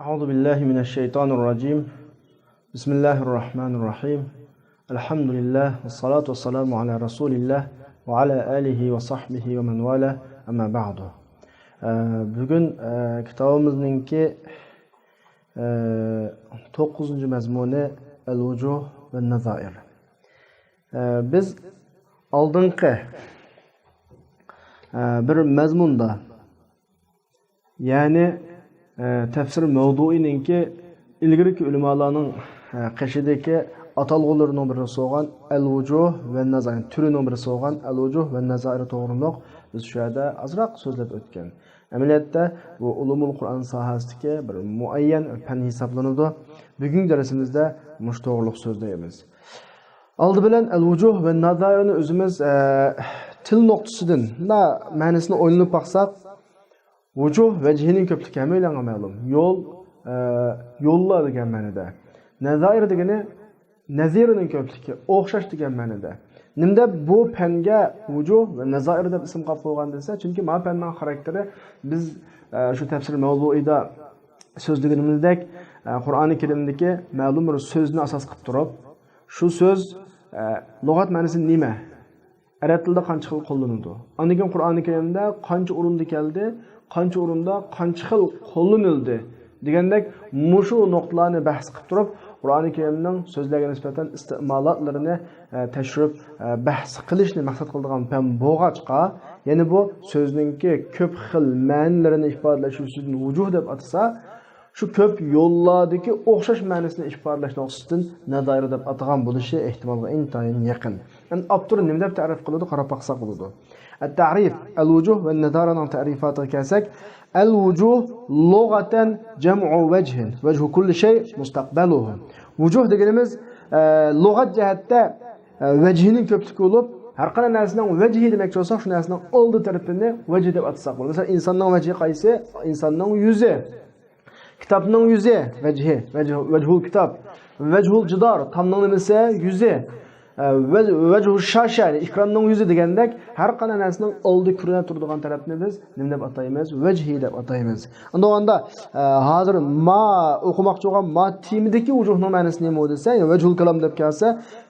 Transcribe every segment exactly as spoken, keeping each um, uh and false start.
أعوذ بالله من الشيطان الرجيم. بسم الله الرحمن الرحيم. الحمد لله والصلاة والسلام على رسول الله وعلى آله وصحبه ومن والاه. أما بعد. ئە، بۈگۈن، ئە، كىتابىمىزنىڭكى، ئە، توققۇزىنچى مەزمۇنى ئەل-ۋۇجۇھ ۋە نازائىر. ئە، بىز ئالدىنقى، ئە، بىر مەزمۇندا، يەنى، ئە، تەپسىر مەۋزۇيىنىڭكى ئىلگىرىكى ئۆلىمالارنىڭ، ئە، قېشىدىكى ئاتالغۇلىرىنىڭ بىرى بولغان ئەل-ۋۇجۇھ ۋە نازائىر، تۈرىنىڭ بىرى بولغان ئەل-ۋۇجۇھ ۋە نازائىر توغرۇلۇق بىز شۇ يەردە ئازراق سۆزلەپ ئۆتكەن. ئەمەلىيەتتە بۇ ئۇلۇمۇل قۇرئان ساھەسىدىكى بىر مۇئەييەن پەن ھېسابلىنىدۇ. بۈگۈنكى دەرسىمىزدە مۇشۇ توغرۇلۇق سۆزلەيمىز. ئالدى بىلەن ئەل-ۋۇجۇھ ۋە نازائىرنى ئۆزىمىز، ئە، تىل نۇقتىسىدىن مۇنداق مەنىسىنى ئويلىنىپ باقساق، ۋۇجۇھ ۋەجھىنىڭ كۆپلۈكى ھەممەيلەنگە مەلۇم. يول، ئە، يوللار دېگەن مەنىدە. نازائىر دېگىنى نەزىرنىڭ كۆپلۈكى، ئوخشاش دېگەن مەنىدە. نېمىدەپ بۇ پەنگە ۋۇجۇھ ۋە نازائىر دەپ ئىسىم قويۇپ قويغان دېسە، چۈنكى ما پەننىڭ خاراكتېرى بىز، ئە، شۇ تەپسىر مەۋزۇيىدا سۆزلىگىنىمىزدەك، ئە، قۇرئانى كەرىمدىكى مەلۇم بىر سۆزنى ئاساس قىلىپ تۇرۇپ، شۇ سۆز، ئە، لۇغەت مەنىسى نېمە؟ ئەرەب تىلىدا قانچە خىل قوللىنىلىدۇ؟ ئاندىن كېيىن قۇرئانى كەرىمدە قانچە ئورۇندا كەلدى، قانچە ئورۇندا قانچە خىل قوللىنىلدى؟ دېگەندەك مۇشۇ نۇقتىلارنى بەھس قىلىپ تۇرۇپ، قۇرئانى كەرىمنىڭ سۆزلەرگە نىسبەتەن ئىستېمالاتلىرىنى، ئە، تەكشۈرۈپ، ئە، بەھس قىلىشنى مەقسەت قىلىدىغان پەن بولغاچقا، يەنى بۇ سۆزنىڭكى كۆپ خىل مەنىلىرىنى ئىپادىلەش يۈزىسىدىن ۋۇجۇھ دەپ ئاتىسا، شۇ كۆپ يوللاردىكى ئوخشاش مەنىسىنى ئىپادىلەش نۇقتىسىدىن نازائىر دەپ ئاتىغان بولۇشى ئېھتىمالغا ئىنتايىن يېقىن. ئەمدى ئاپتور نېمە دەپ تەرىپ قىلىدۇ، قاراپ باقساق بولىدۇ. التعريف، ئەل-ۋۇجۇھ ۋە نازائىرنىڭ تەرىپاتىغا كەلسەك، ئەل-ۋۇجۇھ لۇغەتەن جەمئۇ ۋەجھىن، ۋەجھۇ كۇللى شەي مۇستەقبەلۇھۇ. ۋۇجۇھ دېگىنىمىز، ئە، لۇغەت جەھەتتە، ئە، ۋەجھىنىڭ كۆپلۈكى بولۇپ، ھەر قانداق نەرسىنىڭ ۋەجھى دېمەكچى بولساق، شۇ نەرسىنىڭ ئالدى تەرىپىنى ۋەجھى دەپ ئاتىساق بولىدۇ. مەسىلەن، ئىنساننىڭ ۋەجھى قايسى؟ ئىنساننىڭ يۈزى. كىتابنىڭ يۈزى، ۋەجھى، ۋەجھۇ، ۋەجھۇل كىتاب. ۋەجھۇل جىدار، تامنىڭ نېمىسى؟ يۈزى. ئە، ۋەج-، ۋەجھۇ شاشە، يەنى ئېكراننىڭ يۈزى دېگەندەك، ھەر قانداق نەرسىنىڭ ئالدى كۆرۈنۈپ تۇرىدىغان تەرەپنى بىز نېمە دەپ ئاتايمىز؟ ۋەجھى دەپ ئاتايمىز. ئەمدى ئۇندا، ئە، ھازىر ما ئوقۇماقچى بولغان ما تېمىدىكى ۋۇجۇھنىڭ مەنىسى نېمە دېسە، يەنى ۋەجھۇل كالام دەپ كەلسە،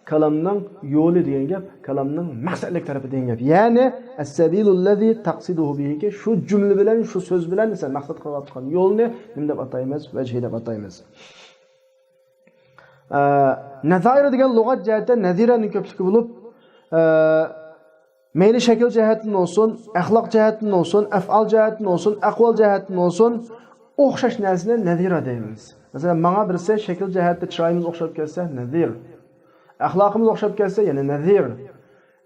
كالامنىڭ يولى دېگەن گەپ، كالامنىڭ مەقسەتلىك تەرىپى دېگەن گەپ. يەنى، السبيل الذي تقصده بهكى، شۇ جۈملە بىلەن، شۇ سۆز بىلەن سەن مەقسەت قىلىۋاتقان يولنى نېمە دەپ ئاتايمىز؟ ۋەجھى دەپ ئاتايمىز. ئە، نازائىر دېگەن لۇغەت جەھەتتە نەزىرەنىڭ كۆپلۈكى بولۇپ، ئە، مەيلى شەكىل جەھەتتىن بولسۇن، ئەخلاق جەھەتتىن بولسۇن، ئەفئال جەھەتتىن بولسۇن، ئەقۋال جەھەتتىن بولسۇن، ئوخشاش نەرسىنى نەزىرە دەيمىز. مەسىلەن، ماڭا بىرسى شەكىل جەھەتتە چىرايىمىز ئوخشاپ كەتسە، نەزىر. ئەخلاقىمىز ئوخشاپ كەتسە، يەنە نەزىر.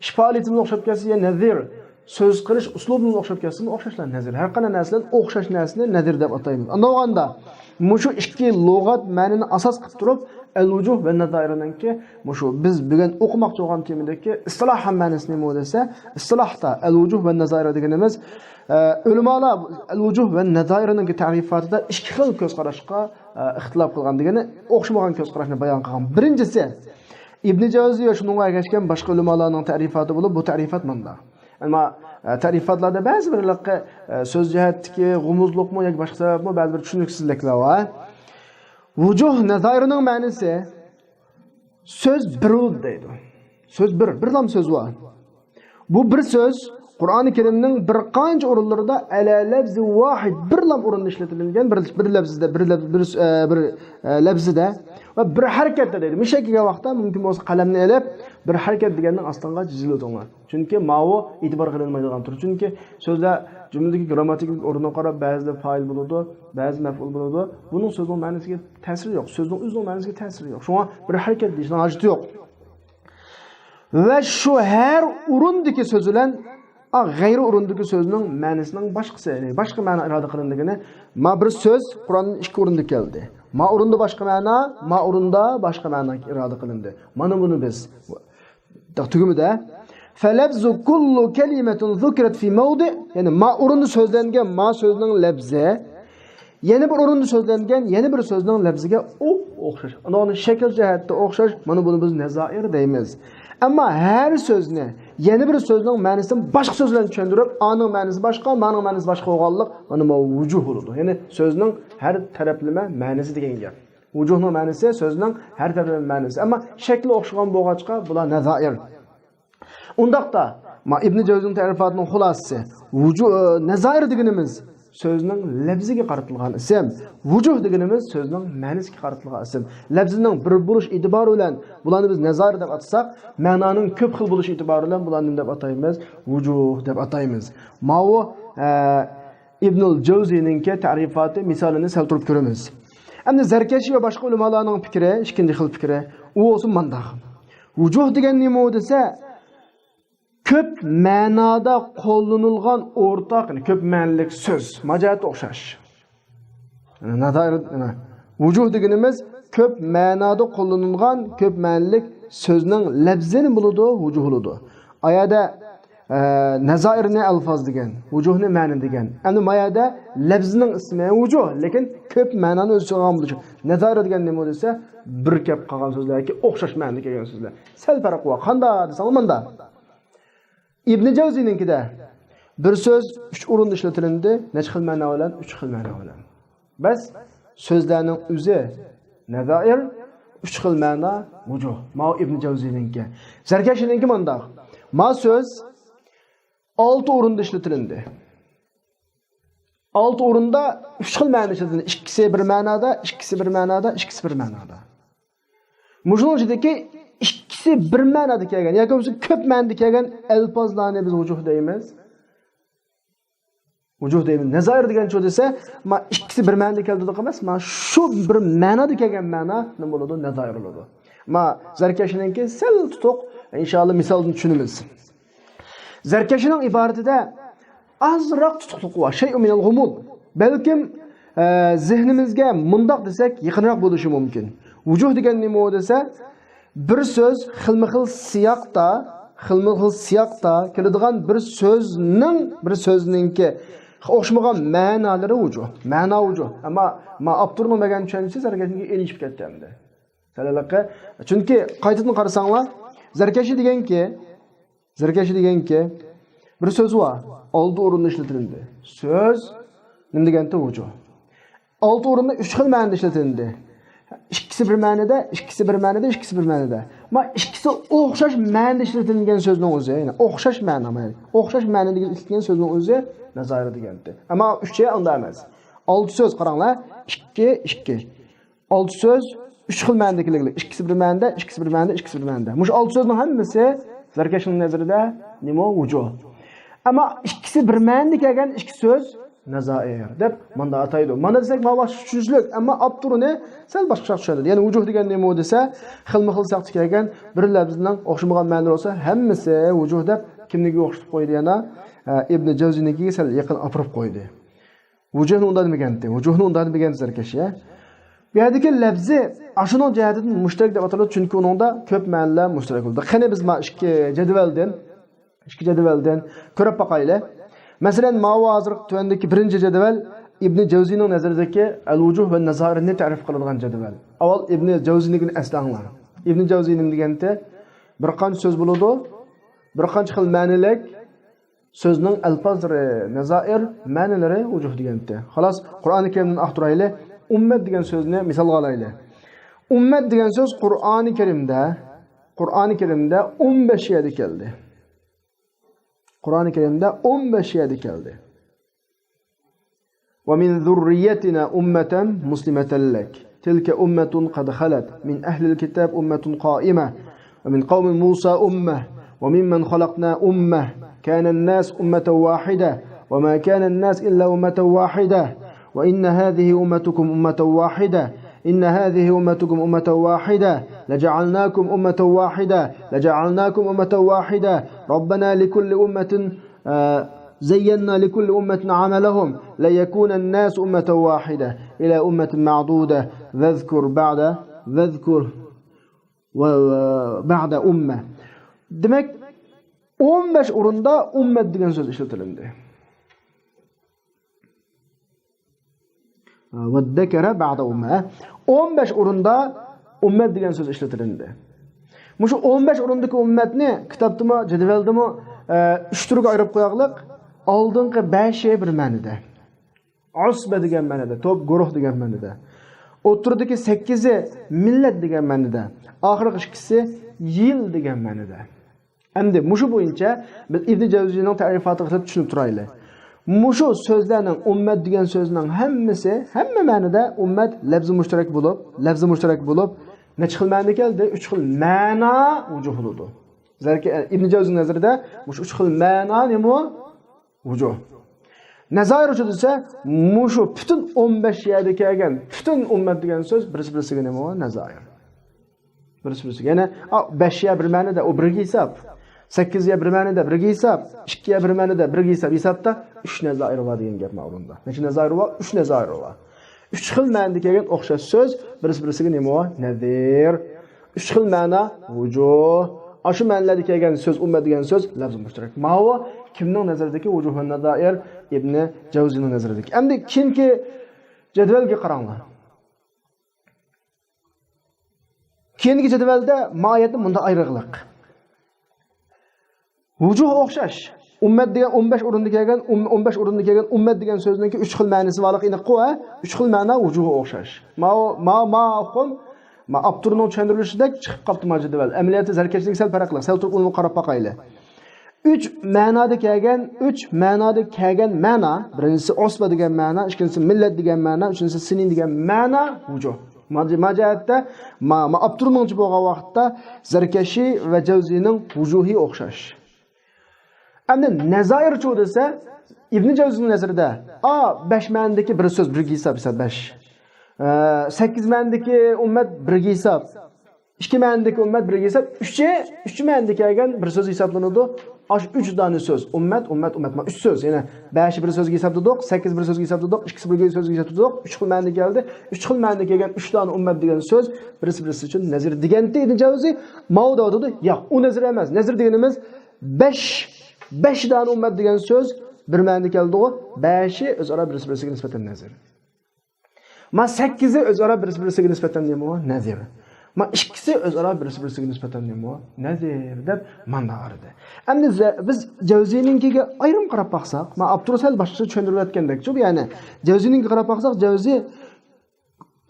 ئىش پائالىيىتىمىز ئوخشاپ كەتسە، يەنە نەزىر. سۆز قىلىش ئۇسلۇبىمىز ئوخشاپ كەتسىمۇ، ئوخشاشلا نەزىر. ھەر قانداق نەرسىلەرنى ئوخشاش نەرسىنى نەزىر دەپ ئاتايمىز. ئاندىن بولغاندا، مۇشۇ ئىككى لۇغەت مەنىنى ئاساس قىلىپ تۇرۇپ، ئەل-ۋۇجۇھ ۋە نازائىرنىڭكى مۇشۇ بىز بۈگۈن ئوقۇماقچى بولغان تېمىدىكى ئىستىلاھ مەنىسى نېمە دېسە، ئىستىلاھتا ئەل-ۋۇجۇھ ۋە نازائىر دېگىنىمىز، ئە، ئۆلىمالار ئەل-ۋۇجۇھ ۋە نازائىرنىڭكى تەرىپاتىدا ئىككى خىل كۆز قاراشقا، ئە، ئىختىلاپ قىلغان دېگىنى ئوخشىمىغان كۆز قاراشنى بايان قىلغان. بىرىنچىسى، ئىبنى جەۋزى ۋە شۇنىڭغا ئەگەشكەن باشقا ئۆلىمالارنىڭ تەرىپاتى بولۇپ، بۇ تەرىپات مۇنداق. ئەمما، ئە، تەرىپاتلاردا بەزى بىر ھېلىقى، ئە، سۆز جەھەتتىكى غۇمۇزلۇقمۇ ياكى باشقا سەۋەبمۇ بەزى بىر چۈشىنىكسىزلىكلەر بار. ۋۇجۇھ نازائىرنىڭ مەنىسى سۆز بىر ئۇل دەيدۇ. سۆز بىر، بىرلام سۆز بار. بۇ بىر سۆز قۇرئانى كەرىمنىڭ بىر قانچە ئورۇنلىرىدا ئەلە لەفزى ۋاھىد، بىرلام ئورۇندا ئىشلىتىلگەن، بىر، بىر لەپزىدە، بىر لەپ-، بىر، ئە، بىر، ئە، لەپزىدە ۋە بىر ھەرىكەتتە دەيدۇ. مۇشۇ يەرگە كەلگەن ۋاقىتتا مۇمكىن بولسا قەلەمنى ئېلىپ، بىر ھەرىكەت دېگەننىڭ ئاستىڭغا جىزىلىۋېتىڭلار. چۈنكى ماۋۇ ئېتىبار قىلىنمايدىغان تۈر. چۈنكى سۆزلەر جۈملىدىكى گرامماتىكىلىق ئورنىغا قاراپ بەزىدە پائىل بولىدۇ، بەزىدە مەپئۇل بولىدۇ. بۇنىڭ سۆزنىڭ مەنىسىگە تەسىرى يوق. سۆزنىڭ ئۆزىنىڭ مەنىسىگە تەسىرى يوق. شۇڭا بىر ھەرىكەت دېيىشنىڭ ھاجىتى يوق. ۋە شۇ ھەر ئورۇندىكى سۆز بىلەن، ئا، غەيرىي ئورۇندىكى سۆزنىڭ مەنىسىنىڭ باشقىسى، يەنى باشقا مەنە ئىرادە قىلىندىغىنى، ما بىر سۆز قۇرئاندا ئىككى ئورۇندا كەلدى. ما ئورۇندا باشقا مەنە، ما ئورۇندا باشقا مەنە ئىرادە قىلىندى. مانا بۇنى بىز تۈگۈمىدە، فلفظ كل كلمة ذكرت في موضع، يەنى ما ئورۇندا سۆزلەنگەن ما سۆزنىڭ لەپزى يەنە بىر ئورۇندا سۆزلەنگەن يەنە بىر سۆزنىڭ لەپزىگە ئوپئوخشاش. ئانا ئۇنى شەكىل جەھەتتە ئوخشاش. مانا بۇنى بىز نەزائىر دەيمىز. ئەمما ھەر سۆزنى يەنە بىر سۆزنىڭ مەنىسىنى باشقا سۆز بىلەن چۈشەندۈرۈپ، ئانىڭ مەنىسى باشقا، مانىڭ مەنىسى باشقا بولغانلىق، مانا بۇ ۋۇجۇھ بولىدۇ. يەنى سۆزنىڭ ھەر تەرەپلىمە مەنىسى دېگەن گەپ. ۋۇجۇھنىڭ مەنىسى سۆزنىڭ ھەر تەرەپلىمە مەنىسى. ئەمما شەكلى ئوخشىغان بولغاچقا، بۇلار نازائىر. ئۇنداقتا، ما ئىبن جەۋزىنىڭ تەرىپاتىنىڭ خۇلاسىسى، ۋۇجۇ-، ئە، نازائىر دېگىنىمىز سۆزنىڭ لەپزىگە قارىتىلغان ئىسىم، ۋۇجۇھ دېگىنىمىز سۆزنىڭ مەنىسىگە قارىتىلغان ئىسىم. لەپزىنىڭ بىر بولۇش ئېتىبارى بىلەن بۇلارنى بىز نازائىر دەپ ئاتىساق، مەنانىڭ كۆپ خىل بولۇش ئېتىبارى بىلەن بۇلارنى نېمە دەپ ئاتايمىز؟ ۋۇجۇھ دەپ ئاتايمىز. ماۋۇ، ئە، ئىبنۇل جەۋزىنىڭكى تەرىپاتى مىسالىنى سەل تۇرۇپ كۆرىمىز. ئەمدى زەركەشى ۋە باشقا ئۆلىمالارنىڭ پىكرى، ئىككىنچى خىل پىكرى، ئۇ بولسا مانداق. ۋۇجۇھ دېگەن نېمە دېسە، كۆپ مەنادا قوللىنىلغان ئورتاق، يەنى كۆپ مەنىلىك سۆز. ماجەت ئوخشاش. يەنى نازائىر، يەنى ۋۇجۇھ دېگىنىمىز كۆپ مەنادا قوللىنىلغان كۆپ مەنىلىك سۆزنىڭ لەپزىنى بولىدۇ، ۋۇجۇھ بولىدۇ. ئايەدە، ئە، نازائىرنى ئەلفاز دېگەن، ۋۇجۇھنى مەنە دېگەن. ئەمدى مايەدە لەپزنىڭ ئىسمى ۋۇجۇھ، لېكىن كۆپ مەنانى ئۆز ئىچىگە ئالغان بولۇشى. نازائىر دېگەن نېمە دېسە، بىر كەپ قالغان سۆزلەر ياكى ئوخشاش مەنىدە كەلگەن سۆزلەر. سەل پەرق بار. قاندا دېسەڭلار ماندا. ئىبنى جەۋزىنىڭكىدە بىر سۆز ئۈچ ئورۇندا ئىشلىتىلىندى. نەچچە خىل مەنا بىلەن؟ ئۈچ خىل مەنا بىلەن. بەس، سۆزلەرنىڭ ئۆزى نازائىر، ئۈچ خىل مەنا ۋۇجۇھ. ماۋۇ ئىبنى جەۋزىنىڭكى. زەركەشىنىڭكى مانداق. ما سۆز ئالتە ئورۇندا ئىشلىتىلىندى. ئالتە ئورۇندا ئۈچ خىل مەنىدە ئىشلىتىلدى. ئىككىسى بىر مەنادا، ئىككىسى بىر مەنادا، ئىككىسى بىر مەنادا. مۇشۇنىڭ ئىچىدىكى ئىككىسى بىر مەنادا كەلگەن ياكى بولمىسا كۆپ مەنىدە كەلگەن ئەلپازلارنى بىز ۋۇجۇھ دەيمىز. ۋۇجۇھ دەيمىز. نازائىر دېگەن شۇ دېسە، ما ئىككىسى بىر مەنىدە كەلدى دېدۇق ئەمەس، ما شۇ بىر مەنادا كەلگەن مەنا نېمە بولىدۇ؟ نازائىر بولىدۇ. ما زەركەشىنىڭكى سەل تۇتۇق، ئىنشائاللا مىسالدىن چۈشىنىمىز. زەركەشىنىڭ ئىبارىتىدە ئازراق تۇتۇقلۇق بار. شەيئۇ مىنەل غۇمۇد. بەلكىم، ئە، زېھنىمىزگە مۇنداق دېسەك يېقىنراق بولۇشى مۇمكىن. ۋۇجۇھ دېگەن نېمە ئۇ دېسە، بىر سۆز خىلمۇ خىل سىياقتا، خىلمۇ خىل سىياقتا كېلىدىغان بىر سۆزنىڭ، بىر سۆزنىڭكى ئوخشىمىغان مەنالىرى ۋۇجۇھ. مەنا ۋۇجۇھ. ئەمما، ما ئاپتورنىڭ بەرگەن چۈشەنچىسى زەركەشنىڭكى ئېلىشىپ كەتتى ئەمدى. سەل ھېلىقى. چۈنكى قايتىدىن قارىساڭلار، زەركەشى دېگەنكى، زەركەشى دېگەنكى، بىر سۆز بار، ئالتە ئورۇندا ئىشلىتىلدى. سۆز نېمە دېگەنتى؟ ۋۇجۇھ. ئالتە ئورۇندا ئۈچ خىل مەنىدە ئىشلىتىلدى. ئىككىسى بىر مەنىدە، ئىككىسى بىر مەنىدە، ئىككىسى بىر مەنىدە. ما ئىككىسى ئوخشاش مەنىدە ئىشلىتىلگەن سۆزنىڭ ئۆزى، يەنى ئوخشاش مەنا، يەنى ئوخشاش مەنىدە ئىشلىتىلگەن سۆزنىڭ ئۆزى نازائىر دېگەنتى. ئەمما ئۈچى ئۇنداق ئەمەس. ئالتە سۆز قاراڭلار، ئىككى، ئىككى. ئالتە سۆز ئۈچ خىل مەنىدە كېلىدۇ. ئىككىسى بىر مەنىدە، ئىككىسى بىر مەنىدە، ئىككىسى بىر مەنىدە. مۇشۇ ئالتە سۆزنىڭ ھەممىسى زەركەشنىڭ نەزىرىدە نېمە؟ ۋۇجۇھ. ئەمما ئىككىسى بىر مەنىدە كەلگەن ئىككى سۆز نازائىر دەپ ماندا ئاتايدۇ. مانا دېسەك، مانا باشقىچە چۈشىنىشلىك، ئەمما ئاپتورىنى سەل باشقىچە چۈشەندۈردى. يەنى ۋۇجۇھ دېگەن نېمە دېسە، خىلمۇ خىل سىياقتا كەلگەن بىر لەپزنىڭ ئوخشىمىغان مەنىلىرى بولسا، ھەممىسى ۋۇجۇھ دەپ كىمنىڭكىگە ئوخشىتىپ قويدى يەنە؟ ئە، ئىبنى جەۋزىنىڭكىگە سەل يېقىن ئاپىرىپ قويدى. ۋۇجۇھنى ئۇنداق دېمىگەنتى. ۋۇجۇھنى ئۇنداق دېمىگەنتى زەركەشى. بۇ يەردىكى لەپزى ئاشۇنىڭ جەھەتىدىن مۇشتەرەك دەپ ئاتىلىدۇ، چۈنكى ئۇنىڭدا كۆپ مەنىلەر مۇشتەرەك بولىدۇ. قېنى بىز ما ئىككى جەدۋەلدىن، ئىككى جەدۋەلدىن كۆرۈپ باقايلى. مەسىلەن، ماۋۇ ھازىر تۆۋەندىكى بىرىنچى جەدۋەل ئىبنى جەۋزىنىڭ نەزىرىدىكى ئەل-ۋۇجۇھ ۋە نازائىرنى تەرىپ قىلىدىغان جەدۋەل. ئاۋۋال ئىبنى جەۋزىنىڭكىنى ئەسلەڭلار. ئىبنى جەۋزى نېمە دېگەنتى؟ بىر قانچە سۆز بولىدۇ، بىر قانچە خىل مەنىلىك، سۆزنىڭ ئەلپازلىرى نازائىر، مەنىلىرى ۋۇجۇھ دېگەنتى. خالاس، قۇرئانى كەرىمدىن ئاختۇرايلى. ئۈممەت دېگەن سۆزنى مىسالغا ئالايلى. ئۈممەت دېگەن سۆز قۇرئانى كەرىمدە، قۇرئانى كەرىمدە ئون بەش يەردە كەلدى. قۇرئانى كەرىمدە ئون بەش يەردە كەلدى. ومن ذريتنا أمة مسلمة لك تلك أمة قد خلت من أهل الكتاب أمة قائمة ومن قوم موسى أمة وممن خلقنا أمة كان الناس أمة واحدة وما كان الناس إلا أمة واحدة وإن هذه أمتكم أمة واحدة إن هذه أمتكم أمة واحدة لجعلناكم أمة واحدة لجعلناكم أمة واحدة ربنا لكل أمة آه، زينا لكل أمة عملهم ليكون الناس أمة واحدة إلى أمة معدودة واذكر بعد واذكر و- و- بعد أمة. دېمەك، ئون بەش ئورۇندا ئۈممەت دېگەن سۆز ئىشلىتىلدى. وادكر بعد أمة. ئون بەش ئورۇندا ئۈممەت دېگەن سۆز ئىشلىتىلدى. مۇشۇ ئون بەش ئورۇندىكى ئۈممەتنى كىتابتىمۇ، جەدۋەلدىمۇ، ئە، ئۈچ تۈرگە ئايرىپ قوياقلىق. ئالدىنقى بەشى بىر مەنىدە. ئۇسبە دېگەن مەنىدە، توپ، گۇرۇھ دېگەن مەنىدە. ئوتتۇرىدىكى سەككىزى مىللەت دېگەن مەنىدە. ئاخىرقى ئىككىسى يىل دېگەن مەنىدە. ئەمدى مۇشۇ بويىچە بىز ئىبن جەۋزىينىڭ تەرىپاتىغا قېرىپ چۈشىنىپ تۇرايلى. مۇشۇ سۆزلەرنىڭ، ئۈممەت دېگەن سۆزنىڭ ھەممىسى، ھەممە مەنىدە ئۈممەت لەپزى مۇشتەرەك بولۇپ، لەپزى مۇشتەرەك بولۇپ، نەچچە خىل مەنىدە كەلدى؟ ئۈچ خىل مەنا ۋۇجۇھ بولىدۇ. زەركە-، ئىبن جەۋزىنىڭ نەزىرىدە مۇشۇ ئۈچ خىل مەنا نېمە؟ ۋۇجۇھ. نەزايىرچۇ دېسە، مۇشۇ پۈتۈن ئون بەش يەردە كەلگەن پۈتۈن ئۈممەت دېگەن سۆز بىرسى بىرسىگە نېمە؟ نەزايىر. بىرسى بىرسىگە. يەنە، ئا، بەش يە بىر مەنىدە، ئۇ بىرگە ھېساب. سەككىز يە بىر مەنىدە، بىرگە ھېساب. ئىككى يە بىر مەنىدە، بىرگە ھېساب. ھېسابتا ئۈچ نەزايىر بار دېگەن گەپ مانا بۇندا. نەچچە نەزايىر بار؟ ئۈچ نەزايىر بار. ئۈچ خىل مەنىدە كەلگەن ئوخشاش سۆز بىرسى بىرسىگە نېمە بار؟ نەزىر. ئۈچ خىل مەنا ۋۇجۇھ. ئاشۇ مەنىلەردە كەلگەن سۆز، ئۈممەت دېگەن سۆز لەپزى مۇشتەرەك. ماۋۇ كىمنىڭ نەزىرىدىكى؟ ۋۇجۇھۇن نەزايىر ئىبنى جەۋزىنىڭ نەزىرىدىكى. ئەمدى كېيىنكى جەدۋەلگە قاراڭلار. كېيىنكى جەدۋەلدە ماھىيەتنى مۇنداق ئايرىغلىق. ۋۇجۇھ ئوخشاش. ئۈممەت دېگەن ئون بەش ئورۇندا كەلگەن، ئۈم-، ئون بەش ئورۇندا كېلىن ئۈممەت دېگەن سۆزنىڭكى ئۈچ خىل مەنىسى بارلىقى ئېنىققۇ، ھە؟ ئۈچ خىل مەنا ۋۇجۇھى ئوخشاش. ماۋۇ، ما، ما ئۇقۇم، ما ئاپتورنىڭ چۈشەندۈرۈشىدەك چىقىپ قاپتۇ ما جەدۋەل. ئەمەلىيەتتە زەركەشتىكى سەل پەرقلىق، سەل تۇرۇپ ئۇنى قاراپ باقايلى. ئۈچ مەنادا كەلگەن، ئۈچ مەنادا كەلگەن مەنا، بىرىنچىسى ئۇسبە دېگەن مەنا، ئىككىنچىسى مىللەت دېگەن مەنا، ئۈچىنچىسى سىنىن دېگەن مەنا ۋۇجۇھ. ما، ما جەھەتتە، ما، ما ئاپتورنىڭچە بولغان ۋاقىتتا زەركەشى ۋە جەۋزىنىڭ ۋۇجۇھى ئوخشاش. ئەمدى نەزايىرچۇ دېسە، ئىبنى جەۋزىنىڭ نەزىرىدە، ئا، بەش مەنىدىكى بىر سۆز بىرگە ھېساب، ھېساب بەش. ئە، سەككىز مەنىدىكى ئۈممەت بىرگە ھېساب. ئىككى مەنىدىكى ئۈممەت بىرگە ھېساب، ئۈچى، ئۈچ مەنىدە كەلگەن بىر سۆز ھېسابلىنىدۇ. ئاشۇ ئۈچ دانە سۆز، ئۈممەت، ئۈممەت، ئۈممەت، ما ئۈچ سۆز. يەنە بەشى بىر سۆزگە ھېسابلىدۇق، سەككىز بىر سۆزگە ھېسابلىدۇق، ئىككىسى بىر سۆزگە ھېسابلىدۇق، ئۈچ خىل مەنىدە كەلدى. ئۈچ خىل مەنىدە كەلگەن ئۈچ دانە ئۈممەت دېگەن سۆز بىرسى بىرسى ئۈچۈن نەزىر دېگەنتى ئىبن جەۋزى. ماۋۇ دەۋاتىدۇ، ياق، ئۇ نەزىر ئەمەس. نەزىر دېگىنىمىز بەش، بەش دانە ئۈممەت دېگەن سۆز بىر مەنىدە كەلدىغۇ، بەشى ئۆزئارا بىرسى بىرسىگە نىسبەتەن نەزىر. ما سەككىزى ئۆزئارا بىرسى بىرسىگە نىسبەتەن نېمە؟ نەزىر. ما ئىككىسى ئۆزئارا بىرسى بىرسىگە نىسبەتەن نېمە؟ نەزىر دەپ ماندا ئارىدى. ئەمدى زە-، بىز جەۋزىنىڭكىگە ئايرىم قاراپ باقساق، ما ئاپتور سەل باشقىچە چۈشەندۈرۈۋەتكەندەكچۇ، يەنى جەۋزىنىڭكىگە قاراپ باقساق، جەۋزى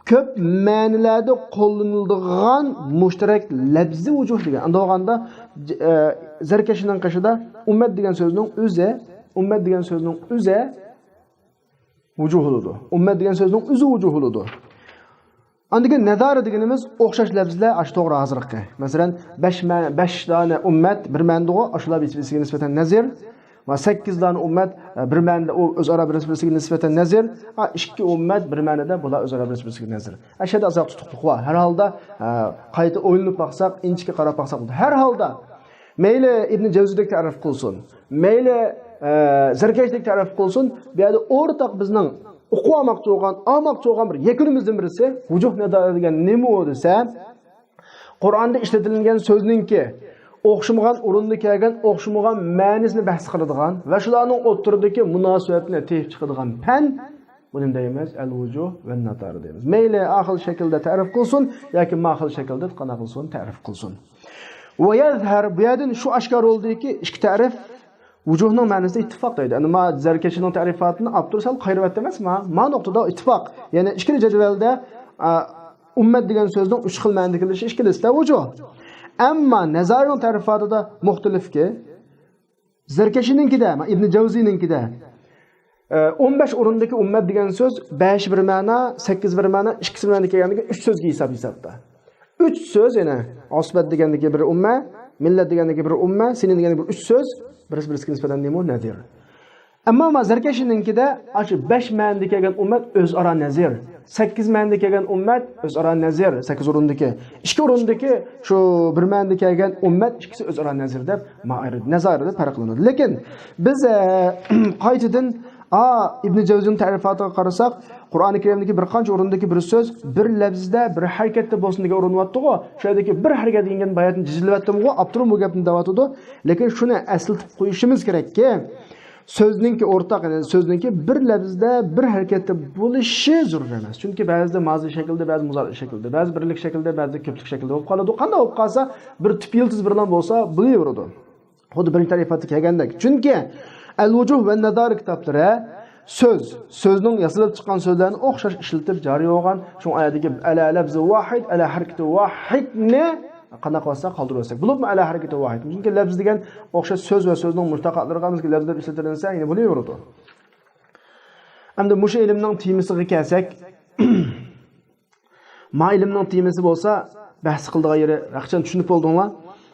كۆپ مەنىلەردە قوللىنىلىدىغان مۇشتەرەك لەپزى ۋۇجۇھ دېگەن. ئەمدى بولغاندا، ج-، ئە، زەركەشىنىڭ قېشىدا ئۈممەت دېگەن سۆزنىڭ ئۆزى، ئۈممەت دېگەن سۆزنىڭ ئۆزى ۋۇجۇھ بولىدۇ. ئۈممەت دېگەن سۆزنىڭ ئۆزى ۋۇجۇھ بولىدۇ. ئاندىن كېيىن نەزايىر دېگىنىمىز ئوخشاش لەپزلەر ئاشۇ توغرا ھازىرقى. مەسىلەن، بەش مە-، بەش دانە ئۈممەت بىر مەنىدىغۇ، ئاشۇلار بىرسى بىرسىگە نىسبەتەن نەزىر. ۋە سەككىز دانە ئۈممەت، ئە، بىر مەنىدە ئۇ ئۆزئارا بىرسى بىرسىگە نىسبەتەن نەزىر. ھە، ئىككى ئۈممەت بىر مەنىدە بۇلار ئۆزئارا بىرسى بىرسىگە نەزىر. ئەشەدە ئازراق تۇتۇقلۇق بار. ھەر ھالدا، ئە، قايتا ئويلىنىپ باقساق، ئىنچىكە قاراپ باقساق بولىدۇ. ھەر ھالدا، مەيلى ئىبن جەۋزىدەك تەرىپ قىلسۇن، مەيلى، ئە، زەركەشتەك تەرىپ قىلسۇن، بۇ يەردە ئورتاق بىزنىڭ ئوقۇۋالماقچى بولغان، ئالماقچى بولغان بىر يەكۈنىمىزدىن بىرسى، ۋۇجۇھ نەزايىر دېگەن نېمە ئۇ دېسە، قۇرئاندا ئىشلىتىلگەن سۆزنىڭكى ئوخشىمىغان ئورۇندا كەلگەن ئوخشىمىغان مەنىسىنى بەھس قىلىدىغان ۋە شۇلارنىڭ ئوتتۇرىدىكى مۇناسىۋەتنى تېپىپ چىقىدىغان پەن، بۇنى دەيمىز ئەل ۋۇجۇھ ۋە نەزايىر دەيمىز. مەيلى ئا خىل شەكىلدە تەرىپ قىلسۇن ياكى ما خىل شەكىلدە قانداق قىلسۇن، تەرىپ قىلسۇن. ۋە يەزھەر، بۇ يەردىن شۇ ئاشكارا بولدىكى، ئىككى تەرىپ ۋۇجۇھنىڭ مەنىسىدە ئىتتىپاق دەيدۇ. ئەمما ما زەركەشىنىڭ تەرىپاتىنى ئاپتور سەل قايرىۋەتتى ئەمەسما؟ ما نۇقتىدا ئىتتىپاق. يەنى ئىككىلا جەدۋەلدە، ئا، ئۈممەت دېگەن سۆزنىڭ ئۈچ خىل مەنىدە كېلىشى ئىككىلىسىدە ۋۇجۇھ. ئەمما نەزايىرنىڭ تەرىپاتىدا مۇختەلىفكى، زەركەشىنىڭكىدە، ما ئىبن جەۋزىنىڭكىدە، ئە، ئون بەش ئورۇندىكى ئۈممەت دېگەن سۆز بەش بىر مەنا، سەككىز بىر مەنا، ئىككىسى بىر مەنىدە كەلگەندىكى ئۈچ سۆزگە ھېساب، ھېسابتا. ئۈچ سۆز، يەنە ئۇسبەت دېگەندىكى بىر ئۈممە، مىللەت دېگەندىكى بىر ئۈممە، سىنىن دېگەندىكى بىر ئۈچ سۆز، بىرسى بىرسىگە نىسبەتەن نېمە؟ نەزىر. ئەمما ما زەركەشىنىڭكىدە ئاشۇ بەش مەنىدە كەلگەن ئۈممەت ئۆزئارا نەزىر، سەككىز مەنىدە كەلگەن ئۈممەت ئۆزئارا نەزىر، سەككىز ئورۇندىكى، ئىككى ئورۇندىكى شۇ بىر مەنىدە كەلگەن ئۈممەت ئىككىسى ئۆزئارا نەزىر دەپ ما ئايرىدى، نەزايىر دەپ پەرقلىنىدۇ. لېكىن بىز، ئە، قايتىدىن، ئا، ئىبن جەۋزىنىڭ تەرىپاتىغا قارىساق، قۇرئانى كەرىمدىكى بىر قانچە ئورۇندىكى بىر سۆز، بىر لەپزدە، بىر ھەرىكەتتە بولسۇن دېگەن ئورۇن بارتتىغۇ، شۇ يەردىكى بىر ھەرىكەت دېگەن باياتىن جىزىلىۋەتتىمغۇ، ئاپتورمۇ گەپنى دەۋاتىدۇ. لېكىن شۇنى ئەسلىتىپ قويۇشىمىز كېرەككى، سۆزنىڭكى ئورتاق، يەنى سۆزنىڭكى بىر لەپزدە، بىر ھەرىكەتتە بولۇشى زۆرۈر ئەمەس. چۈنكى بەزىدە مازى شەكلىدە، بەزىدە مۇزارى شەكلىدە، بەزىدە بىرلىك شەكلىدە، بەزىدە كۆپلۈك شەكلىدە بولۇپ قالىدۇ. قانداق بولۇپ قالسا، بىر تۈپ يىلتىز بىرلا بولسا بولۇۋېرىدۇ. خۇددى بىرىنچى تەرىپاتتا كەلگەندەك. چۈنكى ئەل-ۋۇجۇھ ۋە نەزائىر كىتابلىرى سۆز، سۆزنىڭ ياسىلىپ چىققان سۆزلەرنى ئوخشاش ئىشلىتىپ جارى بولغان. شۇڭا ئايەتتىكى ئەلە لەفزى ۋاھىد، ئەلە ھەرىكىتى ۋاھىدنى قانداق قىلسا قالدۇرۇۋەتسەك. بولۇپمۇ ئەلە ھەرىكىتى ۋاھىد. چۈنكى لەفز دېگەن ئوخشاش سۆز ۋە سۆزنىڭ مۇشتەقاتلىرىغا بىزگە لەفز دەپ ئىشلىتىلسە، يەنە بولۇۋېرىدۇ. ئەمدى مۇشۇ ئىلىمنىڭ تېمىسىغا كەلسەك، ما ئىلىمنىڭ تېمىسى بولسا، بەھس قىلىدىغان يېرى ھەقىچان چۈشىنىپ بولدۇڭلار.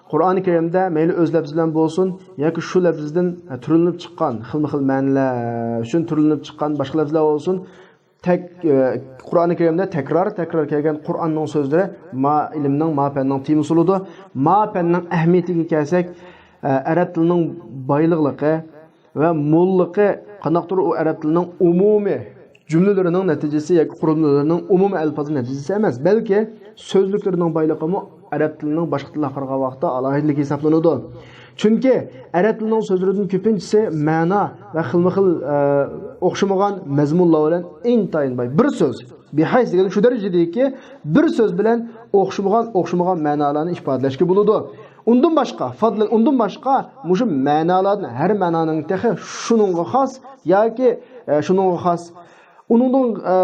قۇرئانى كەرىمدە مەيلى ئۆز لەپزى بىلەن بولسۇن ياكى شۇ لەپزدىن، ئە، تۈرلىنىپ چىققان، خىلمۇ خىل مەنىلەر ئۈچۈن تۈرلىنىپ چىققان باشقا لەپزلەر بولسۇن، تەك-، ئە، قۇرئانى كەرىمدە تەكرار، تەكرار كەلگەن قۇرئاننىڭ سۆزلىرى ما ئىلىمنىڭ، ما پەننىڭ تېمىسى بولىدۇ. ما پەننىڭ ئەھمىيىتىگە كەلسەك، ئە، ئەرەب تىلىنىڭ بايلىقلىقى، ۋە موللۇقى قانداقتۇر ئۇ ئەرەب تىلىنىڭ ئومۇمىي جۈملىلىرىنىڭ نەتىجىسى ياكى قۇرۇلمىلىرىنىڭ ئومۇمىي ئەلپازى نەتىجىسى ئەمەس، بەلكى سۆزلۈكلىرىنىڭ بايلىقىمۇ ئەرەب تىلىنىڭ باشقا تىللارغا قارىغان ۋاقىتتا ئالاھىدىلىكى ھېسابلىنىدۇ. چۈنكى ئەرەب تىلىنىڭ سۆزلىرىدىن كۆپىنچىسى مەنا ۋە خىلمۇ خىل، ئە، ئوخشىمىغان مەزمۇنلار بىلەن ئىنتايىن باي. بىر سۆز، بىھەيس دېگەن شۇ دەرىجىدىكى بىر سۆز بىلەن ئوخشىمىغان، ئوخشىمىغان مەنالارنى ئىپادىلەشكە بولىدۇ. ئۇندىن باشقا، فادلەن، ئۇندىن باشقا مۇشۇ مەنالاردىن ھەر مەنانىڭ تېخى شۇنىڭغا خاس ياكى، ئە، شۇنىڭغا خاس، ئۇنىڭدىن، ئە،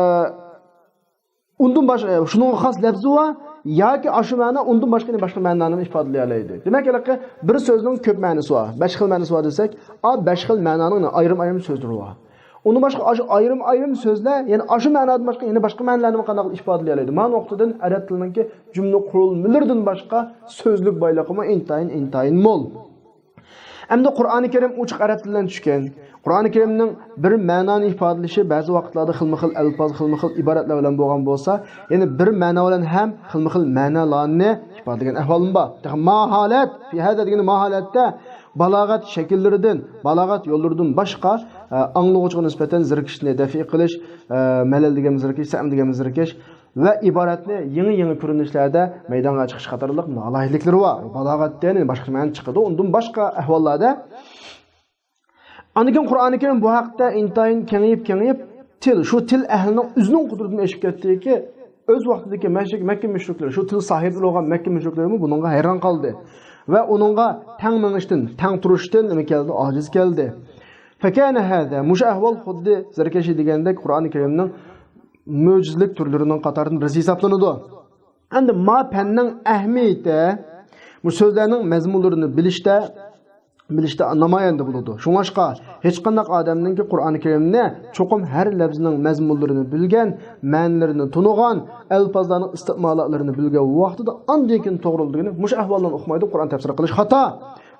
ئۇندىن باش-، ئە، شۇنىڭغا خاس لەپزى بار ياكى ئاشۇ مەنا ئۇندىن باشقا يەنە باشقا مەنانى ئىپادىلىيەلەيدۇ. دېمەك، ھېلىقى بىر سۆزنىڭ كۆپ مەنىسى بار، بەش خىل مەنىسى بار دېسەك، ئا، بەش خىل مەنانىڭ ئايرىم-ئايرىم سۆزلىرى بار. ئۇندىن باشقا ئاشۇ ئايرىم-ئايرىم سۆزلەر يەنە ئاشۇ مەنادىن باشقا يەنە باشقا مەنىلەرنىمۇ قانداق ئىپادىلىيەلەيدۇ؟ مانا نۇقتىدىن ئەرەب تىلىنىڭكى جۈملە قۇرۇلمىلىرىدىن باشقا سۆزلۈك بايلىقىمۇ ئىنتايىن، ئىنتايىن مول. ئەمدى قۇرئانى كەرىم ئوچۇق ئەرەب تىلىدىن چۈشكەن. قۇرئانى كەرىمنىڭ بىر مەنانى ئىپادىلىشى بەزى ۋاقىتلاردا خىلمۇ خىل ئەلپاز، خىلمۇ خىل ئىبارەتلەر بىلەن بولغان بولسا، يەنە بىر مەنا بىلەن ھەم خىلمۇ خىل مەنالارنى ئىپادىلىگەن ئەھۋالمۇ بار. تېخى ما ھالەت، في هذا دېگىنى ما ھالەتتە بالاغەت شەكىللىرىدىن، بالاغەت يوللىرىدىن باشقا، ئە، ئاڭلىغۇچىغا نىسبەتەن زېرىكىشنى دەفئى قىلىش، ئە، مەلەل دېگەنمۇ زېرىكىش، سەمە دېگەنمۇ زېرىكىش ۋە ئىبارەتنى يېڭى-يېڭى كۆرۈنۈشلەردە مەيدانغا چىقىش قاتارلىق ئالاھىدىلىكلىرى بار. بالاغەتتىن باشقا مەنە چىقىدۇ. ئۇندىن باشقا ئەھۋاللاردا ئاندىن كېيىن قۇرئانى كەرىم بۇ ھەقتە ئىنتايىن كېڭىيىپ، كېڭىيىپ، تىل، شۇ تىل ئەھلىنىڭ ئۆزىنىڭ قۇدرىتىدىن ئېشىپ كەتتىكى، ئۆز ۋاقتىدىكى مەشرىق، مەككە مۈشرىكلىرى، شۇ تىل ساھىبلىرى بولغان مەككە مۈشرىكلىرىمۇ بۇنىڭغا ھەيران قالدى ۋە ئۇنىڭغا تەڭ مېڭىشتىن، تەڭ تۇرۇشتىن نېمە كەلدى؟ ئاجىز كەلدى. فكان هذا، مۇشۇ ئەھۋال خۇددى زەركەشى دېگەندەك قۇرئانى كەرىمنىڭ مۆجىزىلىك تۈرلىرىنىڭ قاتارىدىن بىرسى ھېسابلىنىدۇ. ئەمدى ما پەننىڭ ئەھمىيىتى، بۇ سۆزلەرنىڭ مەزمۇنلىرىنى بىلىشتە، بىلىشتە نامايەندە بولىدۇ. شۇڭلاشقا، ھېچقانداق ئادەمنىڭكى قۇرئانى كەرىمنى چوقۇم ھەر لەپزىنىڭ مەزمۇنلىرىنى بىلگەن، مەنىلىرىنى تونۇغان، ئەلپازلارنىڭ ئىستىمالاتلىرىنى بىلگەن ۋاقتىدا ئاندىن كېيىن توغرىلىدىغىنى مۇشۇ ئەھۋاللارنى ئوقۇمايدۇ، قۇرئان تەپسىرى قىلىش خاتا.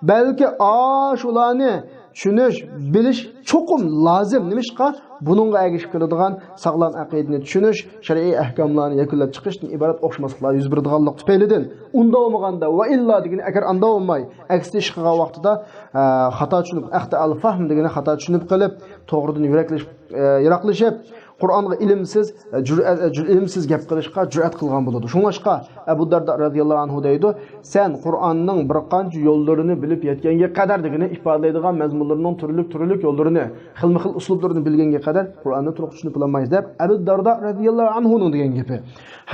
بەلكى ئاشۇلارنى چۈشىنىش، بىلىش چوقۇم لازىم. نېمىشقا؟ بۇنىڭغا ئەگىشىپ كېلىدىغان ساغلام ئەقىدىنى چۈشىنىش، شەرئىي ئەھكاملارنى يەكۈنلەپ چىقىشتىن ئىبارەت ئوخشىماسلىقلار يۈز بېرىدىغانلىق تۈپەيلىدىن. ئۇنداق بولمىغاندا، ۋە ئىللا دېگىنى ئەگەر ئانداق بولماي، ئەكسىچە ئىش قىلغان ۋاقتىدا، ئە، خاتا چۈشىنىپ، ئەختەئەل فەھم دېگىنى خاتا چۈشىنىپ قېلىپ، توغرىدىن يۈرەكلىشىپ، ئە، يىراقلىشىپ، قۇرئانغا ئىلىمسىز، ئە، جۈرئەت، ئە، جۈر-، ئىلىمسىز گەپ قىلىشقا جۈرئەت قىلغان بولىدۇ. شۇڭلاشقا ئەبۇ دەردا رەزىياللاھۇ ئەنھۇ دەيدۇ، سەن قۇرئاننىڭ بىر قانچە يوللىرىنى بىلىپ يەتكەنگە قەدەر دېگىنى ئىپادىلەيدىغان مەزمۇنلىرىنىڭ تۈرلۈك، تۈرلۈك يوللىرىنى، خىلمۇ خىل ئۇسلۇبلىرىنى بىلگەنگە قەدەر قۇرئاننى تولۇق چۈشىنىپ بولالمايسىز دەپ ئەبۇ دەردا رەزىياللاھۇ ئەنھۇنىڭ دېگەن گېپى.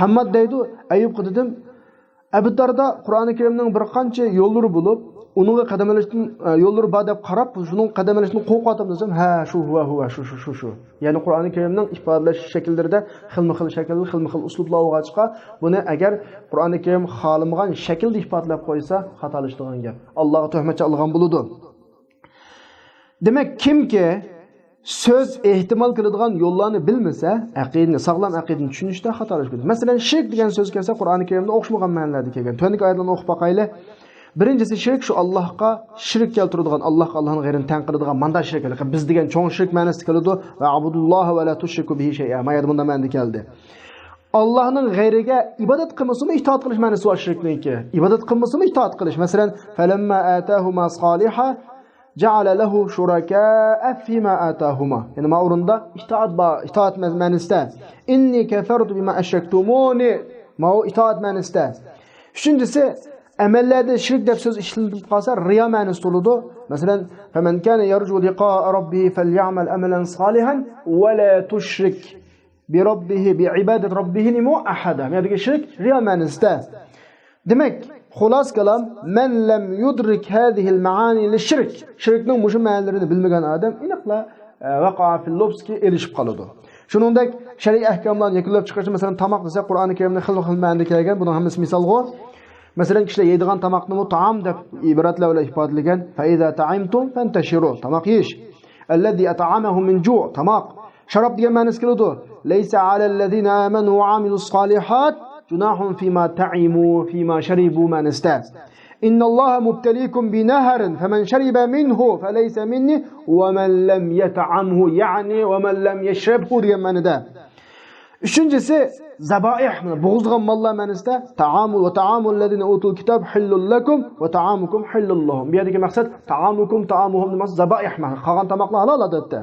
ھەمماد دەيدۇ، ئەيۇبقا دېدىم، ئەبۇ دەردا قۇرئانى كەرىمنىڭ بىر قانچە يوللىرى بولۇپ، ئۇنىڭغا قەدەم ئېلىشتىن، ئە، يوللىرى بار دەپ قاراپ، شۇنىڭ قەدەم ئېلىشتىن قورقۇۋاتامدۇ دېسەم، ھە، شۇ، ھۇۋا، ھۇۋا، شۇ، شۇ، شۇ، شۇ. يەنى قۇرئانى كەرىمنىڭ ئىپادىلەش شەكىللىرىدە خىلمۇ خىل شەكىل، خىلمۇ خىل ئۇسلۇبلار بولغاچقا، بۇنى ئەگەر قۇرئانى كەرىم خالىمىغان شەكىلدە ئىپادىلەپ قويسا، خاتالىشىدىغان گەپ. ئاللاغا تۆھمەت چالغان بولىدۇ. دېمەك، كىمكى سۆز ئېھتىمال كېلىدىغان يوللارنى بىلمىسە، ئەقىدىنى، ساغلام ئەقىدىنى چۈشىنىشتە خاتالىشىپ كېتىدۇ. مەسىلەن، شىرك دېگەن سۆز كەلسە، قۇرئانى كەرىمدە ئوخشىمىغان مەنىلەردە كەلگەن. تۆۋەندىكى ئايەتلەرنى ئوقۇپ باقايلى. بىرىنچىسى شىرك، شۇ ئاللاھقا شىرك كەلتۈرىدىغان، ئاللاھقا ئاللاھنىڭ غەيرىنى تەڭ قىلىدىغان، مانداق شىرك. بىز دېگەن چوڭ شىرك مەنىسىدە كېلىدۇ. ۋەئبۇدۇللاھە ۋە لا تۇشرىكۇ بىھى شەيئا. ما يەردە مۇنداق مەنىدە كەلدى. ئاللاھنىڭ غەيرىگە ئىبادەت قىلمىسىمۇ ئىتائەت قىلىش مەنىسى بار شىركنىڭكى. ئىبادەت قىلمىسىمۇ ئىتائەت قىلىش. مەسىلەن، فەلەمما ئاتاھۇما سالىھا جەئەلە لەھۇ شۇرەكائە فىما ئاتاھۇما. يەنى ما ئورۇندا ئىتائەت بار، ئىتائەت مە-، مەنىسىدە. ئىننى كەفەرتۇ بىما ئەشرەكتۇمۇنى. ما ئۇ ئىتائەت مەنىسىدە. ئۈچىنچىسى، ئەمەللەردە شىرك دەپ سۆز ئىشلىتىلىپ قالسا، رىيا مەنىسى بولىدۇ. مەسىلەن، فمن كان يرجو لقاء ربه فليعمل عملا صالحا ولا تشرك بربه، بعبادة ربه نېمە؟ أحدا. بۇ يەردىكى شىرك رىيا مەنىسىدە. دېمەك، خۇلاسە كالام، من لم يدرك هذه المعاني للشرك، شىركنىڭ مۇشۇ مەنىلىرىنى بىلمىگەن ئادەم ئېنىقلا، ئە، وقع في اللبس، ئېلىشىپ قالىدۇ. شۇنىڭدەك شەرئىي ئەھكاملارنى يەكۈنلەپ چىقىرىشتا، مەسىلەن، تاماق دېسە، قۇرئانى كەرىمدە خىلمۇ خىل مەنىدە كەلگەن، بۇنىڭ ھەممىسى مىسالغۇ. مەسىلەن، كىشىلەر يەيدىغان تاماقنىمۇ تائام دەپ ئىبارەتلەر بىلەن ئىپادىلىگەن. فإذا طعمتم فانتشروا، تاماق يېيىش. الذي أطعمهم من جوع، تاماق. شاراب دېگەن مەنىسى كېلىدۇ. ليس على الذين آمنوا وعملوا الصالحات جناح فيما طعموا، فيما شربوا مەنىسىدە. إن الله مبتليكم بنهر فمن شرب منه فليس مني ومن لم يطعمه، يەنى ومن لم يشربه دېگەن مەنىدە. ئۈچىنچىسى، زەبائىھ، بوغۇزلىغان ماللار مەنىسىدە. طعام، وطعام الذين أوتوا الكتاب حل لكم وطعامكم حل لهم. بۇ يەردىكى مەقسەت، طعامكم طعامهم دېمەس، زەبائىھ، قالغان تاماقلار ھالال، ئادەتتە.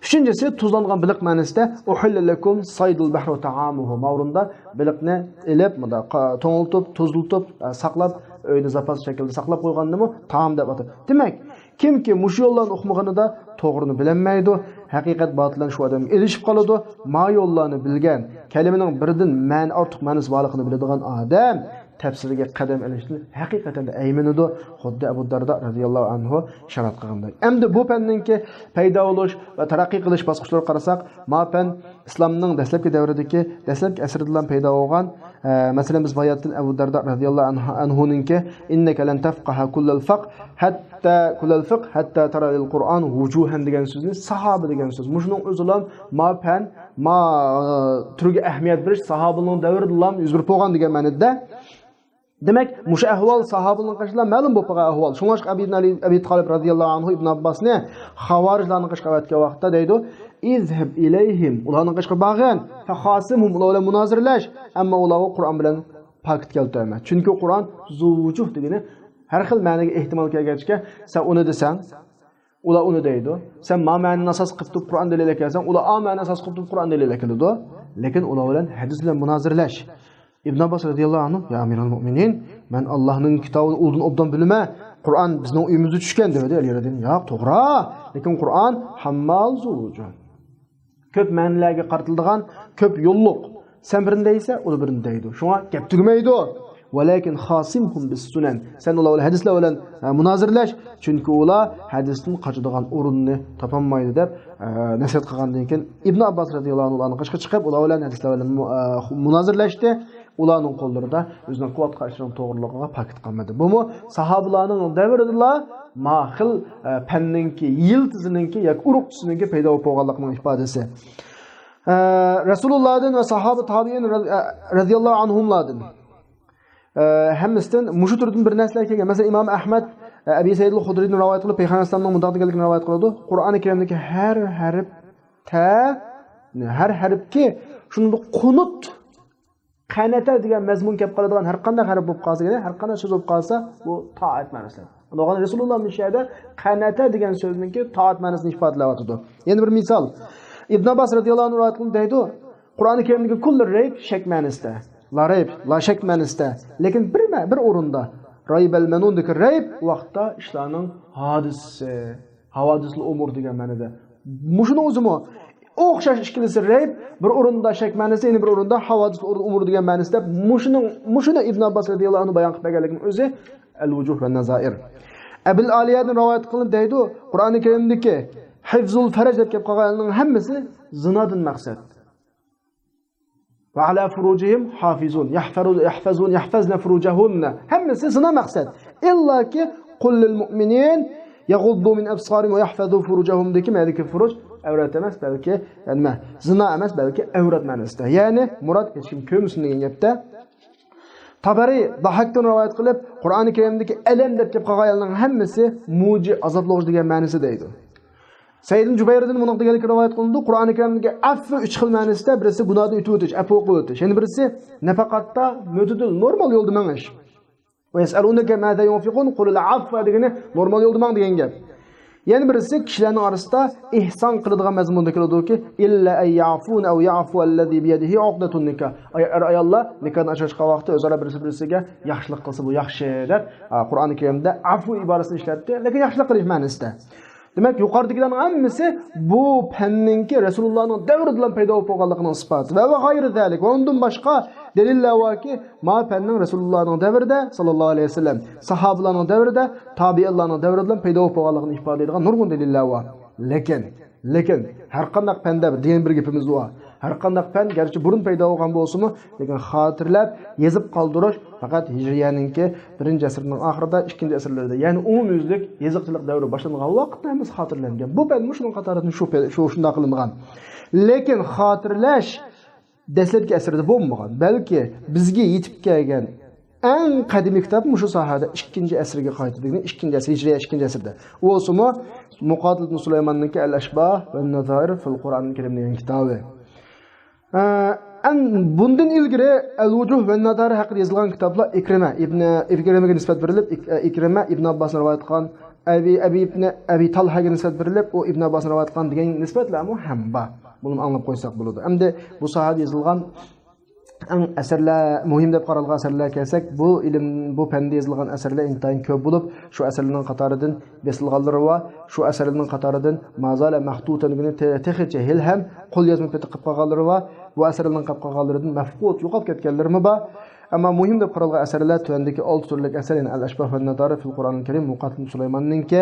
ئۈچىنچىسى، تۇزلانغان بېلىق مەنىسىدە، أحل لكم صيد البحر وطعامه. ماۋۇ ئورۇندا بېلىقنى ئېلىپ، مۇنداق قا-، توڭلىتىپ، تۇزلىتىپ، ئە، ساقلاپ، ئۆيدە زاپاس شەكلىدە ساقلاپ قويغاننىمۇ تائام دەپ ئاتىدۇ. دېمەك، كىمكى مۇشۇ يوللارنى ئۇقمىغىنىدا توغرىنى بىلەلمەيدۇ، ھەقىقەت باتىللارنى شۇ ئادەم ئېلىشىپ قالىدۇ. ما يوللارنى بىلگەن، كەلىمىنىڭ بىردىن مەنە ئارتۇق مەنىسى بارلىقىنى بىلىدىغان ئادەم تەپسىرگە قەدەم ئېلىشتىن ھەقىقەتەن ئەيمىنىدۇ، خۇددى ئەبۇ دەردا رەزىياللاھۇ ئەنھۇ ئىشارەت قىلغاندەك. ئەمدى بۇ پەننىڭكى پەيدا بولۇش ۋە تەرەققىي قىلىش باسقۇچلىرىغا قارىساق، ما پەن ئىسلامنىڭ دەسلەپكى دەۋرىدىكى، دەسلەپكى ئەسىردىلا پەيدا بولغان. ئە، مەسىلەن، بىز باياتىن ئەبۇ دەردا رەزىياللاھۇ ئەنھۇ، ئەنھۇنىڭكى، إنك لن تفقه كل الفقه حتى، كل الفقه حتى ترى للقرآن وجوها دېگەن سۆزنى، ساھابە دېگەن سۆز. مۇشۇنىڭ ئۆزىلا ما پەن، ما، ئە، تۈرگە ئەھمىيەت بېرىش ساھابىنىڭ دەۋرىدىلا يۈز بېرىپ بولغان دېگەن مەنىدە. دېمەك، مۇشۇ ئەھۋال ساھابىلەرنىڭ قېشىدا مەلۇم بولۇپ قالغان ئەھۋال. شۇڭلاشقا ئەبى، ئەبى تالىپ رەزىياللاھۇ ئەنھۇ ئىبن ئابباسنى خاۋارىجلارنىڭ قېشىغا ئەۋەتكەن ۋاقىتتا دەيدۇ، اذهب إليهم، ئۇلارنىڭ قېشىغا بارغىن، فخاصمهم، ئۇلار بىلەن مۇنازىرىلەش، ئەمما ئۇلارغا قۇرئان بىلەن پاكىت كەلتۈرمە. چۈنكى قۇرئان زۇ ۋۇجۇھ دېگىنى ھەر خىل مەنىگە ئېھتىمال كەلگەچكە، سەن ئۇنى دېسەڭ، ئۇلار ئۇنى دەيدۇ. سەن ما مەنىنى ئاساس قىلىپ تۇرۇپ قۇرئان دەلىل ئەكەلسەڭ، ئۇلار ئا مەنىنى ئاساس قىلىپ تۇرۇپ قۇرئان دەلىل ئەكېلىدۇ. لېكىن ئۇلار بىلەن ھەدىس بىلەن مۇنازىرىلەش. ئىبن ئابباس رەزىياللاھۇ ئەنھۇ، يا ئەمىرەل مۇئمىنىن، مەن ئاللاھنىڭ كىتابىنى ئۇلدىن ئوبدان بىلىمەن. قۇرئان بىزنىڭ ئۆيىمىزدە چۈشكەن، دەۋىدى ئەلى رەزىياللاھۇ ئەنھۇ. ياق، توغرا. لېكىن قۇرئان ھاممال زۇ ۋۇجۇھ. كۆپ مەنىلەرگە قارىتىلىدىغان، كۆپ يوللۇق. سەن بىرنى دەيسەن، ئۇلار بىرنى دەيدۇ. شۇڭا گەپ تۈگىمەيدۇ. ۋەلەكىن خاسىمھۇم بىسسۇنەن. سەن ئۇلار بىلەن ھەدىسلەر بىلەن، ئە، مۇنازىرىلەش. چۈنكى ئۇلار ھەدىستىن قاچىدىغان ئورۇننى تاپالمايدۇ دەپ، ئە، نەسىھەت قىلغاندىن كېيىن، ئىبن ئابباس رەزىياللاھۇ ئەنھۇ ئۇلارنىڭ قېشىغا چىقىپ، ئۇلار بىلەن ھەدىسلەر بىلەن مۇ-، ئە، مۇنازىرىلەشتى. ئۇلارنىڭ قوللىرىدا ئۆزىنىڭ قىلىۋاتقان ئىشىنىڭ توغرىلىقىغا پاكىت قالمىدى. بۇمۇ ساھابىلارنىڭ دەۋرىدىلا ما خىل، ئە، پەننىڭكى يىلتىزىنىڭكى ياكى ئۇرۇقچىسىنىڭكى پەيدا بولۇپ بولغانلىقىنىڭ ئىپادىسى. ئە، رەسۇلۇللاھدىن ۋە ساھابە تابىئىن رەز-، ئە، رەزىياللاھۇ ئەنھۇملاردىن، ئە، ھەممىسىدىن مۇشۇ تۈردىن بىر نەرسىلەر كەلگەن. مەسىلەن، ئىمام ئەھمەد، ئە، ئەبى سەئىدىل خۇدرىدىن رىۋايەت قىلىپ، پەيغەمبەر ئەلەيھىسسالامنىڭ مۇنداق دېگەنلىكىنى رىۋايەت قىلىدۇ. قۇرئانى كەرىمدىكى ھەر ھەرپ تە، ھەر ھەرپكى شۇنداق قۇنۇت، قەنەتە دېگەن مەزمۇن كەپ قالىدىغان ھەر قانداق ھەرپ بولۇپ قالسا، يەنى ھەر قانداق سۆز بولۇپ قالسا، بۇ تائەت مەنىسى. ئۇنىڭغا رەسۇلۇللا مۇشۇ يەردە قەنەتە دېگەن سۆزنىڭكى تائەت مەنىسىنى ئىپادىلەۋاتىدۇ. يەنە بىر مىسال. ئىبن ئابباس رەزىياللاھۇ ئەنھۇ رىۋايەت قىلىپ دەيدۇ، قۇرئانى كەرىمدىكى كۇللى رەيب شەك مەنىسىدە. لا رەيب، لا شەك مەنىسىدە. لېكىن بىر مە-، بىر ئورۇندا رەيبەل مەنۇندىكى رەيب ۋاقىتتا ئىشلارنىڭ ھادىسىسى، ھاۋادىسىل ئۇمۇر دېگەن مەنىدە. مۇشۇنىڭ ئۆزىمۇ ئوخشاش ئىككىلىسى رەيب، بىر ئورۇندا شەك مەنىسى، يەنە بىر ئورۇندا ھاۋادىسىل ئۇمۇر دېگەن مەنىسى دەپ، مۇشۇنىڭ، مۇشۇنى ئىبن ئابباس رەزىياللاھۇ ئەنھۇ بايان قىلىپ بەرگەنلىكىنىڭ ئۆزى ئەل ۋۇجۇھ ۋە نازائىر. ئەبىل ئالىيەدىن رىۋايەت قىلىنىپ دەيدۇ، قۇرئانى كەرىمدىكى ھىفزۇل فەرج دەپ كەپ قالغانلارنىڭ ھەممىسى زىنادىن مەقسەت. ۋە ئەلا فۇرۇجىھىم ھافىزۇن، يەھفەرۇ-، يەھفەزۇن، يەھفەزنە فۇرۇجەھۇننە. ھەممىسى زىنا مەقسەت. ئىللاكى قۇل لىل مۇئمىنىن يەغۇددۇ مىن ئەبسارىھىم ۋە يەھفەزۇ فۇرۇجەھۇم دېگەن مەنىدىكى فۇرۇج ئەۋرەت ئەمەس، بەلكى، نېمە، زىنا ئەمەس، بەلكى ئەۋرەت مەنىسىدە. يەنى مۇراد ھېچكىم كۆرمىسۇن دېگەن گەپتە. تەبەرى داھاكتىن رىۋايەت قىلىپ، قۇرئانى كەرىمدىكى ئەلەم دەپ كەپ قالغان ئەلنىڭ ھەممىسى مۇجى، ئازابلىغۇچى دېگەن مەنىسىدە دەيدۇ. سەئىد ئىبن جۇبەيردىن مۇنداق دېگەنلىكى رىۋايەت قىلىنىدۇ، قۇرئانى كەرىمدىكى ئەفۋۇ ئۈچ خىل مەنىسىدە، بىرسى گۇناھدىن ئۆتۈۋېتىش، ئەپۇ قىلىۋېتىش. يەنە بىرسى نەپەقەتتا مۆتىدىل، نورمال يولدا مېڭىش. ۋە يەسئەلۇنەكە مازا يۇنفىقۇن، قۇلىل ئەفۋە دېگىنى نورمال يولدا ماڭ دېگەن گەپ. يەنە بىرسى كىشىلەرنىڭ ئارىسىدا ئېھسان قىلىدىغان مەزمۇندا كېلىدۇكى، إلا أن يعفون أو يعفو الذي بيده عقدة النكاح. ئايال، ئەر-ئاياللار نىكاھتىن ئاجراشقان ۋاقىتتا ئۆزئارا بىرسى-بىرسىگە ياخشىلىق قىلسا بۇ ياخشى دەپ، ئا، قۇرئانى كەرىمدە ئەفۇ ئىبارىسىنى ئىشلەتتى، لېكىن ياخشىلىق قىلىش مەنىسىدە. دېمەك، يۇقىرىدىكىلەرنىڭ ھەممىسى بۇ پەننىڭكى رەسۇلۇللانىڭ دەۋرىدىلا پەيدا بولۇپ بولغانلىقىنىڭ ئىسپاتى. ۋە، ۋە غەيرى زالىك. ۋە ئۇندىن باشقا دەلىللەر باركى، ما پەننىڭ رەسۇلۇللانىڭ دەۋرىدە، ساللاللاھۇ ئەلەيھى ۋەسەللەم، ساھابىلارنىڭ دەۋرىدە، تابىئىنلارنىڭ دەۋرىدىلا پەيدا بولۇپ بولغانلىقىنى ئىپادىلەيدىغان نۇرغۇن دەلىللەر بار. لېكىن، لېكىن، ھەر قانداق پەندە دېگەن بىر گېپىمىز بار. ھەر قانداق پەن گەرچە بۇرۇن پەيدا بولغان بولسىمۇ، لېكىن خاتىرىلەپ، يېزىپ قالدۇرۇش پەقەت ھىجرىيەنىڭكى بىرىنچى ئەسىرنىڭ ئاخىرىدا، ئىككىنچى ئەسىرلەردە، يەنى ئومۇميۈزلۈك يېزىقچىلىق دەۋرى باشلانغان ۋاقىتتا ھەممىسى خاتىرىلەنگەن. بۇ پەنمۇ شۇنىڭ قاتارىدىن شۇ پە-، شۇ، شۇنداق قىلىنغان. لېكىن خاتىرىلەش دەسلەپكى ئەسىردە بولمىغان، بەلكى بىزگە يېتىپ كەلگەن ئەڭ قەدىمىي كىتاب مۇشۇ ساھەدە ئىككىنچى ئەسىرگە قايتىدۇ، دېگەن ئىككىنچى ئەسىر، ھىجرىيە ئىككىنچى ئەسىردە. ئۇ بولسىمۇ مۇقاتىل ئىبن سۇلايماننىڭكى ئەل ئەشباھ ۋە نازائىر فىل قۇرئان كەرىم دېگەن كىتابى. ئە، ئەڭ بۇندىن ئىلگىرى ئەل ۋۇجۇھ ۋە نازائىر ھەققىدە يېزىلغان كىتابلار ئىكرىمە ئىبن، ئىكرىمەگە نىسبەت بېرىلىپ، ئىك-، ئىكرىمە ئىبن ئابباسنى رىۋايەت قىلغان، ئەبى، ئەبى ئىبن ئەبى تالھاگە نىسبەت بېرىلىپ، ئۇ ئىبن ئابباسنى رىۋايەت قىلغان دېگەن نىسبەتلەرمۇ ھەم بار. بۇنى ئاڭلاپ قويساق بولىدۇ. ئەمدى بۇ ساھەدە يېزىلغان ئەڭ ئەسەرلەر، مۇھىم دەپ قارالغان ئەسەرلەرگە كەلسەك، بۇ ئىلىم، بۇ پەندە يېزىلغان ئەسەرلەر ئىنتايىن كۆپ بولۇپ، شۇ ئەسەرلەرنىڭ قاتارىدىن بېسىلغانلىرى بار، شۇ ئەسەرلەرنىڭ قاتارىدىن مازالە مەختۇتەن دېگىنى تېخىچە ھېلىھەم قوليازما پېتى قىلىپ قالغانلىرى بار، بۇ ئەسەرلەرنىڭ قېلىپ قالغانلىرىدىن مەفقۇت، يوقاپ كەتكەنلىرىمۇ بار. ئەمما مۇھىم دەپ قارالغان ئەسەرلەر تۆۋەندىكى ئالتە تۈرلۈك ئەسەر، يەنى ئەل ئەشباھ ۋە نادارە فىل قۇرئانىل كەرىم، مۇقاتىل سۇلايماننىڭكى،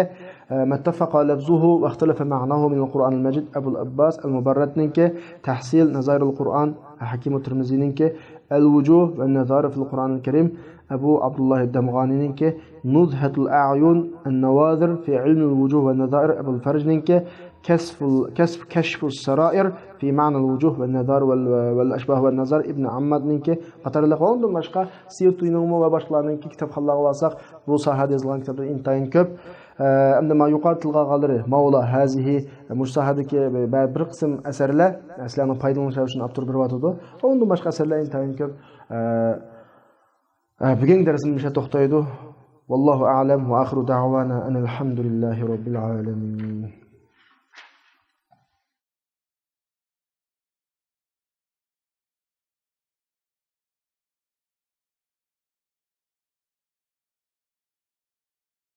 ئە، مەتتەفەقا لەفزۇھۇ ۋەختەلەفە مەناھۇ مىنەل قۇرئانىل مەجىد، ئەبۇل ئەبباس ئەل مۇبەررەدنىڭكى، تەھسىل نازائىرىل قۇرئان، ھەكىمۇ تىرمىزىنىڭكى، ئەل ۋۇجۇھ ۋە نازائىر فىل قۇرئانىل كەرىم، ئەبۇ ئابدۇللاھ دەمغانىنىڭكى، نۇزھەتۇل ئەئيۇن، ئەن ناۋازىر فى ئىلمىل ۋۇجۇھ ۋە نازائىر ئەبۇل فەرجنىڭكى، كەسفۇل، كەسف، كەشفۇس سارائىر فى مەنال ۋۇجۇھ ۋە نازار ۋەل، ۋەل ئەشباھ ۋە نازار ئىبن ئەممادنىڭكى قاتارلىق ۋە ئۇندىن باشقا سىيۇتىنىڭمۇ ۋە باشقىلارنىڭكى كىتابخانلارغا بارساق، بۇ ساھەدە يېزىلغان كىتابلار ئىنتايىن كۆپ. ئە، ئەمدى ما يۇقىرىدا تىلغا ئالغانلىرى، ماۋلا، ھازىھى، مۇشۇ ساھەدىكى بە-، بە-، بىر قىسىم ئەسەرلەر، سىلەرنىڭ پايدىلىنىشلار ئۈچۈن ئاپتور بېرىۋاتىدۇ. ئۇندىن باشقا ئەسەرلەر ئىنتايىن كۆپ. ئە، ئە، بۈگۈنكى دەرسىمىز مۇشۇ يەردە توختايدۇ. ۋاللاھۇ ئەئلەم ۋە ئاخىرۇ دەئۋانا ئەنىل ھەمدۇلىللاھى رەببىل ئالەمىن.